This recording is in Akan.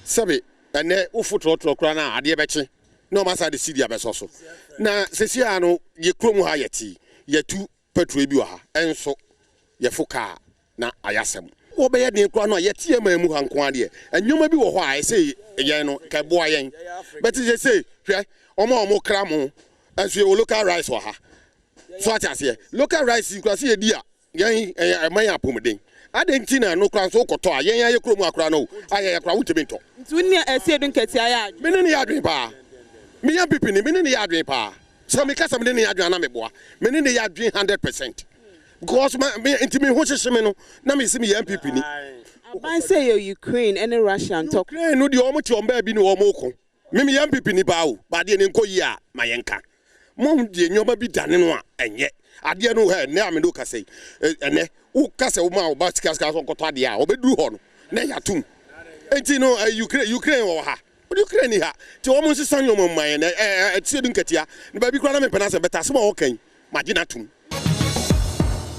Sɛbe ɛnɛ wofo trɔtrɔ koraa no a adeɛ bɛkye na wɔn asan de sidi abɛsɔ so. Na seesei ara no yɛ kurom ha yɛte yɛtu petrol bi wɔ ha nso yɛfo kaa na ayɛ asɛm. Wɔbɛyɛ den koraa no a yɛte yɛn man mu ha nko ara deɛ nneɛma bi wɔ hɔ a ɛsɛ yɛn no ka ɛboa yɛn. But seesei hwɛ wɔn a wɔkra mo nso yɛwɔ local rice wɔ ha. So ate aseɛ local rice yi koraa sɛ yɛdi a Yɛn, ɛyɛ, ɛma yɛn apɔmuden. Adɛn nti na ɛno koraa nso wokɔtɔ a, yɛn ara yɛ kurom ha koraa no o, ayɛ yɛ koraa wontumi ntɔ. Nti wo ne Asiedu Nketia yɛ adwene? Me ne no yɛ adwene paa. Meyɛ NPP ni, me ne no yɛ adwene paa. Sɛ meka sɛ me ne no yɛ adwene a na meboa. Me ne no yɛ adwene 100%. Because ma, me, nti me ho hyehye me no, na mese meyɛ NPP ni. Aban sɛ yɛ Ukraine ne Russia ntɔkwa. Ukraine no deɛ wɔn te wɔn baabi ne wɔn reko. Me meyɛ NPP ni paa o, but adeɛ no nkɔ yie a ma yɛnka. Moahu deɛ nneɛma bi dane no a, ɛnyɛ. Adeɛ no hɛ, ɛnnɛ a me ne wo kasa yi, ɛnnɛ woka sɛ woma wo ba sika sika sɛ ɔnkɔtɔ adeɛ a, ɔbɛduru hɔ no na yɛatom. Enti no Ukraine, Ukraine wɔ ha, Ukraine ni ha. Nti wɔn nsesa nneɛma mu ma yɛn, ɛteɛ bi nkatia. Na baabi koraa na mempɛ n'asɛm, but asɛm a ɔka yi, magye no atom.